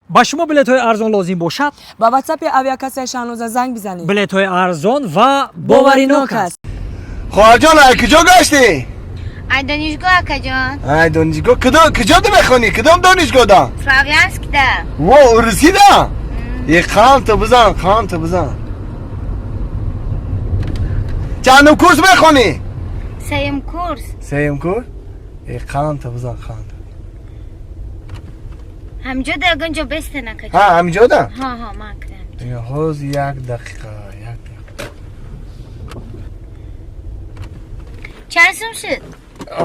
Ба шумо билетҳои арзон лозим бошад, ба ватсапи авиакассаи Шаҳноза занг бизанед. Билетҳои арзон ва боваринок аст. Хоҳарҷон, ай куҷо гаштӣ? Ай донишгоҳ, акаҷон. Ай донишгоҳ. Кудом, куҷо ду мехонӣ? Кудом донишгоҳда? Славянскда. Во, урусида? Е, қанта бизан, қанта бизан. Чандум курс мехонӣ? Сеюм курс. Сеюм курс? Е, қанта бизан, қанта. Ҳамҷода ягон ҷо бестен, акаҷон. Ҳа, ҳамҷода? Ҳа, ҳа, ман кунам. Ҳоз, як дақиқа, як дақиқа. Чанд сум шуд?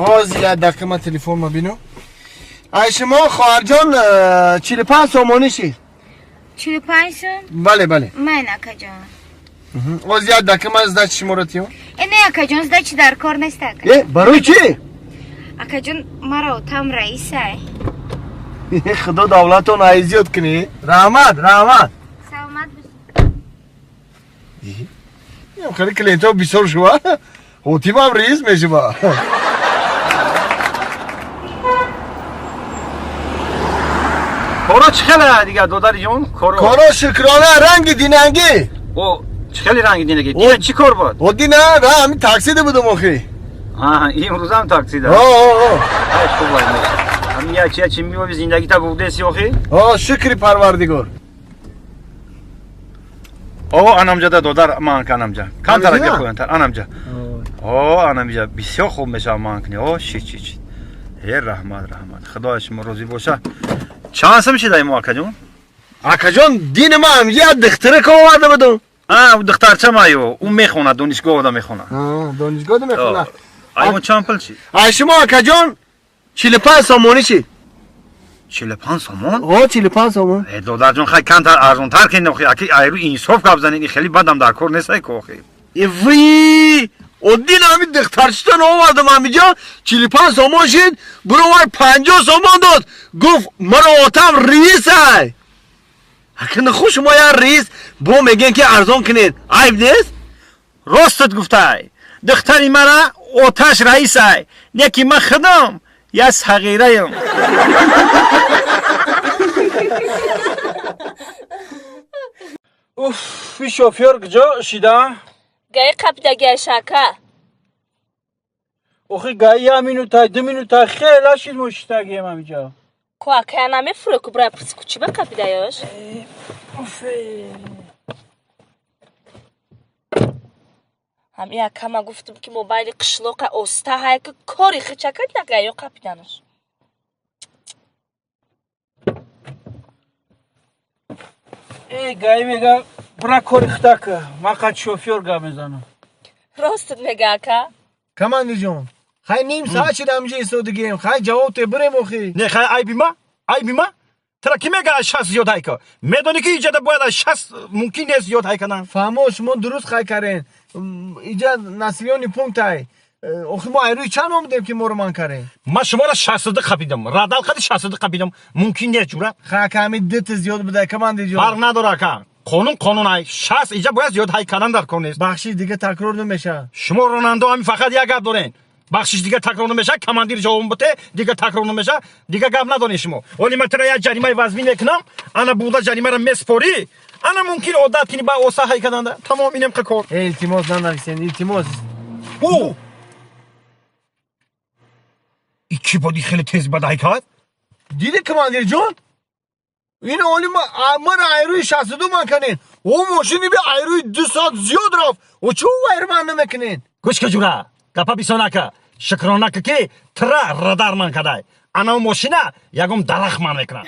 Ҳоз, як дақиқа, ман телефонма бинам. Ай шумо, хоҳарҷон, 45 сомонӣ шид. 45 сум? Бале, бале. Ман, акаҷон. Ҳоз, як дақиқа, ман сдачи шуморо тиём. Э, не, акаҷон, сдачи дар кор нест, ака. Э, барои чӣ? Акаҷон, маро отам раисай. Худо давлатон ай зиёд кунӣ. Раҳмат, раҳмат. Саломат бошед. Хеле клиентҳо бисёр шува, ҳотимам раис мешува. Коро чӣ хеле дигар, додари ҷон, коро? Коро шукрона, ранги динангӣ. О, чӣ хеле ранги динагӣ? Дина чӣ кор буд? О, дина ра ҳамин таксида будам охи. Имрӯзам таксида? О. Ай, хуб, ай ҳамин ячи ячи миёви зиндагита бурдеси охи. О, шукри парвардигор. О, анамҷада, додар, ман анамҷа камтар бихоянтар, анамҷа. О, анамҷа бисёр хуб мешава, ман кунӣ. О, шит, шит, шит. Э, раҳмат, раҳмат, худоя шумо розӣ боша. Чанд сум шида имо, акаҷон? Акаҷон, дини ман як духтарака оварда будам. А, духтарча маю, ӯ мехонад, донишгоҳда мехонад. Донишгоҳда мехонад. Аймо чанд пул чи? Ай шумо, акаҷон, 45 сомонӣ шид. 45 сомон? О, 45 сомон. Э, додарҷон, хай камтар арзонтар кунед охи, аки айру инсоф гап занед, и хеле бадам дар кор нестай ку охи. Э, вии, оддин ҳамин духтарчитон овардам ҳамиҷо, 45 сомон шид, буровар 50 сомон дод, гуфт маро отам раисай. Акна ху шумо як раис бо мегӯен ки арзон кунед, айб нест? Ростат гуфтай, духтари мара оташ раисай, не ки ман худам як сағираям. Уф, и шофёр куҷо шида? Гаи қапидагиашака. Охи, гаи як минута, 2 минута хела шид, мо шитагием ҳамиҷо. Ку, акая, намефурӯ ку, бира пурси ку, чӣ ба қапидаёш. Ҳами акама гуфтум, ки мобайли қишлоқа оста ҳай, ки кори хичакад, на гаё қапиданаш. Э, гаи мега, бира кори хитака, ман қад шофёр гап мезанам. Ростат мега, ака. Командирҷон, хай ним соат шид ҳамиҷо истодагием, хай ҷавоб те бирем охи. Не, хай айби ма, айби ма. Тара ки мега аз 60 зиёд ҳайка? Медонӣ, ки иҷада бояд аз 60 мумкин нест зиёд ҳай кардан. Фаҳмо, шумо дуруст хай карен, иҷа населённый пункт ай. Охи, мо айрӯи чанд омадем, ки моро ман карен? Ман шуморо 62 қапидам, радал қади 62 қапидам, мумкин нест, ҷура. Хай, ака, ҳамин дите зиёд буда, командирҷон. Фарқ надора, ака, қонун қонун ай, 60 иҷа бояд зиёд ҳай кардан дар кор нест. Бахшиш, дига такрор намешавад. Шумо ронандо ҳами фақат як гап дорен: бахшиш, дига такрор намешавад. Командир ҷавоб бите, дига такрор намешавад, дига гап надорен шумо. Оли ман тара як ҷаримаи вазмин мекунам, ана буда ҷаримаро меспорӣ, ана мумкин одат кунӣ ба оса ҳай карданда. Тамом, инем қа кор. Э, илтимос, нанависен, илтимос. О, и чӣ боди, хеле тез бад ҳай кард. Диди, командирҷон, ин оли мара айрӯи 62 ман канен, о мошини би айрӯи 2 соат зиёд рафт, о чӣ вайр ман намекунен? Гӯш ка, ҷура, гапа бисонака, шукронака, ки тра радар ман кадай, ана мошина ягон дарахт ман мекунад.